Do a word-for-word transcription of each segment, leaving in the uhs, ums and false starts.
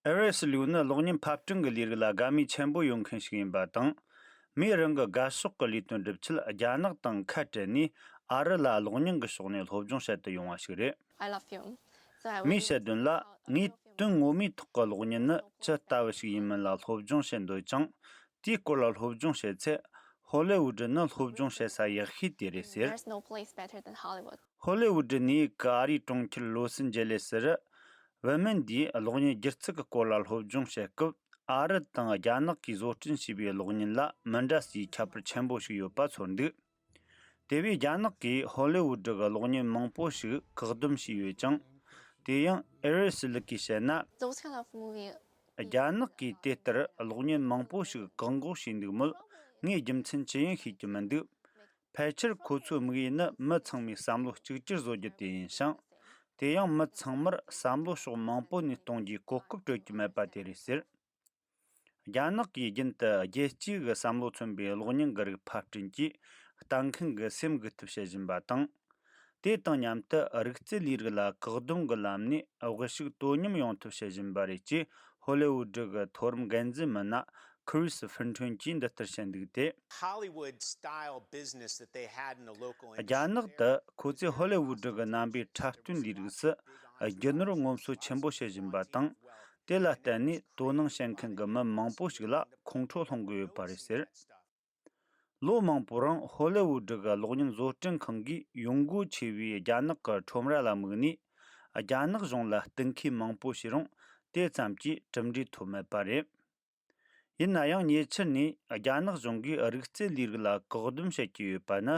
ཨེ་རི་སི་ལིའུ་ནི་གློག་བརྙན་ཕབ་སྐྲུན་གྱི་ལས་རིགས་ལ་དགའ་མོས་ཆེན་པོ་ཡོད་མཁན་ཞིག་ཡིན་པ་དང་། མིས་རང་གི་དགའ་ཕྱོགས་ཀྱི་ལས་དོན་སྒྲུབ་ཆེད་རྒྱ་ནག་དང་ཁ་བྲལ་ནས་ཨ་རི་ལ་གློག་བརྙན་གྱི་ཕྱོགས་ནས་སློབ་སྦྱོང་བྱེད་དུ་ཡོང་བ་ཞིག་རེད། I love film. So I མིས་really བཤད་དོན་ལ། ངས་དོན་ངོ་མའི་ཐོག་གི་གློག་བརྙན་ནི་ཇི་ལྟ་བུ་ཞིག་ཡིན་མིན་ལ་སློབ་སྦྱོང་བྱེད་འདོད་ཅིང་། དེའི་སྐོར་ལ་སློབ་སྦྱོང་བྱེད་ཚེ། ཧོ་ལེ་ཝུ་ཌི་ནི་སློབ་སྦྱོང་བྱེད་ས་ཡག་ཤོས་དེ་རེད་ཟེར། There's no place better than Hollywood. ཧོ་ལེ་ཝུ་ཌི་ནས་ཀ་ཨ་རིའི་གྲོང་ཁྱེར་ལོ་སི་ཇེ་ལེ་སི་རུ། བུད་མེད་འདིས་གློག་བརྙན་སྒྱུ་རྩལ་གྱི་སྐོར་ལ་སློབ་སྦྱོང་བྱེད་སྐབས། ཨ་རི་དང་རྒྱ་ནག་གིས་བཟོ་སྐྲུན་བྱས་པའི་གློག་བརྙན་ལ་མི་འདྲ་སའི་ཁྱད་པར་ཆེན་པོ་ཞིག་ཡོད་པ་མཚོན་འདུག་དེ་བས་རྒྱ་ནག་གིས་ཧོ་ལེ་ཝུ་ཌི་གི་གློག་བརྙན་མང་པོ་ཞིག་བཀག་སྡོམ་བྱས་ཡོད་ཅིང་། དེ་ཡང་ཨེ་རི་སི་ལི་ཀིས་བཤད་ན། Those kind of movie རྒྱ་ནག་གིས་དེ་ལྟར་གློག་བརྙན་མང་པོ་ཞིག་བཀག་འགོག་བྱས་འདུག་མོད། ངས་རྒྱུ་མཚན་ཅི་ཡིན་ཤེས་ཀྱི་མི་འདུག་ཕལ་ཆེར་ཁོ་ཚོའི་དམིགས་ཡུལ་ནི་མི་ཚང་མས་བསམ་བློ་གཅིག་གྱུར་བཟོ་རྒྱུ་དེ་ཡིན་ཞིང་། དེ་ཡང་མི་ཚང་མར་བསམ་བློ་ཕྱོགས་མང་པོ་ནས་གཏོང་རྒྱུའི་གོ་སྐབས་སྤྲོད་ཀྱི་མེད་པ་དེ་རེད་ཟེར། རྒྱ་ནག་གིས་རྒྱུན་དུ་རྒྱལ་སྤྱིའི་བསམ་བློ་མཚོན་པའི་གློག་བརྙན་གྱི་རིགས་ཕབ་སྐྲུན་གྱིས་ལྟ་མཁན་གྱི་སེམས་འགུག་ཐབས་བྱེད་བཞིན་པ་དང་། དེ་དང་མཉམ་དུ་རིག་རྩལ་ལས་རིགས་ལ་བཀག་སྡོམ་གྱི་ལམ་ནས་དབུལ་ཕྱུག་དོ་མཉམ་ཡོང་ཐབས་བྱེད་བཞིན་པ་རེད་ཅེས་ཧོ་ལེ་ཝུ་ཌི་གི་མཐོ་རིམ་འགན་འཛིན་མི་སྣ་ཁུ་རིས་ཧྥིན་ཁྲོན་གྱིས་འདི་ལྟར་བཤད་འདུག་སྟེ། Hollywood style business that they had in the local རྒྱ་ནག་ཏུ་ཁོ་ཚོས་ཧོ་ལེ་ཝུ་ཌི་གི་རྣམ་པའི་འཁྲབ་སྟོན་ལས་རིགས་སུ་རྒྱུ་ནོར་ངོམ་སོ་ཆེན་པོ་བྱེད་བཞིན་པ་དང་། དེ་ལ་བརྟེན་ནས་དོ་སྣང་བྱེད་མཁན་གྱི་མི་མང་པོ་ཞིག་ལ་ཁོང་ཁྲོ་སློང་གི་ཡོད་པ་རེད་ཟེར། ལོ་མང་པོའི་རིང་ཧོ་ལེ་ཝུ་ཌི་གི་གློག་བརྙན་བཟོ་སྐྲུན་ཁང་གིས་ཡོང་སྒོ་ཆེ་བའི་རྒྱ་ནག་གི་ཁྲོམ་ར་ལ་དམིགས་ནས། རྒྱ་ནག་གཞུང་ལ་གཏན་འཁེལ་མང་པོ་བྱས་རུང་དེ་ཙམ་གྱིས་གྲུབ་འབྲས་ཐོབ་མེད་པ་རེད། ཡིན་ན་ཡང་ཉེ་ཆར་ནས་རྒྱ་ནག་གཞུང་གིས་རིག་རྩལ་ལས་རིགས་ལ་བཀག་སྡོམ་བྱེད་ཀྱི་ཡོད་པ་ནི་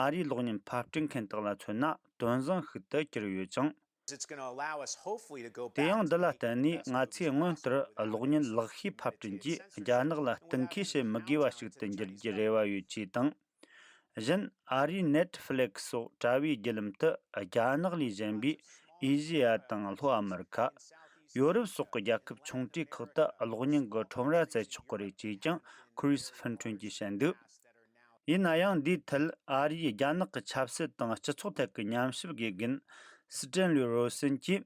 ཨ་རིའི་གློག་བརྙན་ཕབ་སྐྲུན་མཁན་དག་ལ་མཚོན་ན་དོན་བཟང་ཞིག་ཏུ་གྱུར་ཡོད་ཅིང་། It's gonna allow us, hopefully, to go back དེ་ཡང་འདི་ལ་བརྟེན་ནས་ང་ཚོས་སྔོན་ལྟར་གློག་བརྙན་ལེགས་ཤོས་ཕབ་སྐྲུན་གྱིས་རྒྱ་ནག་ལ་གཏན་འཁེལ་བྱེད་མི་དགོས་པ་ཞིག་ཏུ་འགྱུར་རྒྱུའི་རེ་བ་ཡོད་ཅེས་དང་། གཞན། ཨ་རིའི་Netflix་སོགས་དྲ་བའི་བརྒྱུད་ལམ་དུ་རྒྱ་ནག་ལས་གཞན་པའི་ཨེ་ཤེ་ཡ་དང་ལྷོ་ཨ་མེ་རི་ཁ། ཡོ་རོབ་སོགས་ཀྱི་རྒྱལ་ཁབ་ཆུང་གྲས་ཁག་ཏུ་གློག་བརྙན་གྱི་ཁྲོམ་ར་བཙལ་ཆོག་གི་རེད་ཅེས་ཀྱང་ཁུ་རིས་ཧྥིན་ཁྲོན་གྱིས་བཤད་འདུག་ཡིན་ན་ཡང་འདིའི་ཐད་ཨ་རིའི་རྒྱ་ནག་གི་ཆབ་སྲིད་དང་སྤྱི་ཚོགས་ཐད་ཀྱི་ཉམས་ཞིབ་དགེ་རྒན་སི་ཏྲན་ལི་རོ་སན་གྱིས།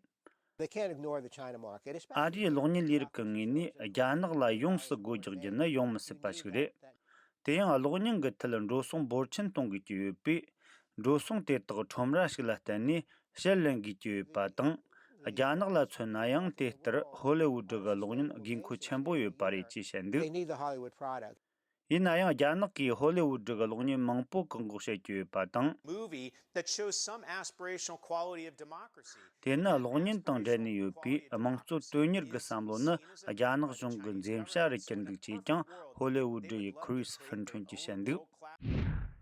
They can't ignore the China market, ཨ་especially རིའི་གློག་བརྙན་ལས་རིགས་ཀྱི་ངོས་ནས་རྒྱ་ནག་ལ་ཡོངས་སུ་སྒོ་རྒྱག་རྒྱུ་ནི་ཡོང་མི་སྲིད་པ་ཞིག་རེད། དེ་ཡང་གློག་བརྙན་གྱི་ཐད་འགྲོ་སོང་འབོར་ཆེན་གཏོང་དགོས་ཀྱི་ཡོད་པས། འགྲོ་སོང་དེ་དག་ཁྲོམ་ར་ཞིག་ལ་བརྟེན་ནས་ཕྱིར་ལེན་དགོས་ཀྱི་ཡོད་པ་དང་། རྒྱ་ནག་ལ་མཚོན་ན་ཡང་དེ་ལྟར་ཧོ་ལེ་ཝུ་ཌི་གི་གློག་བརྙན་དགོས་མཁོ་ཆེན་པོ་ཡོད་པ་རེད་ཅེས་བཤད་འདུག They need the Hollywood product. ཡིན་ན་ཡང་རྒྱ་ནག་གིས་ཧོ་ལེ་ཝུ་ཌི་གི་གློག་བརྙན་མང་པོ་བཀག་འགོག་བྱེད་ཀྱི་ཡོད་པ་དང་། Movie that shows some aspirational quality of democracy. དེ་ནི་གློག་བརྙན་དང་འབྲེལ་ནས་ཡོད་པའི་དམངས་གཙོ་དོན་གཉེར་གྱི་བསམ་བློ་ནི་རྒྱ་ནག་གཞུང་གི་འཛེམ་བྱ་རུ་གྱུར་འདུག་ཅེས་ཀྱང་ཧོ་ལེ་ཝུ་ཌི་ཡི་ཁུ་རིས་ཧྥིན་ཁྲོན་གྱིས་བཤད་འདུག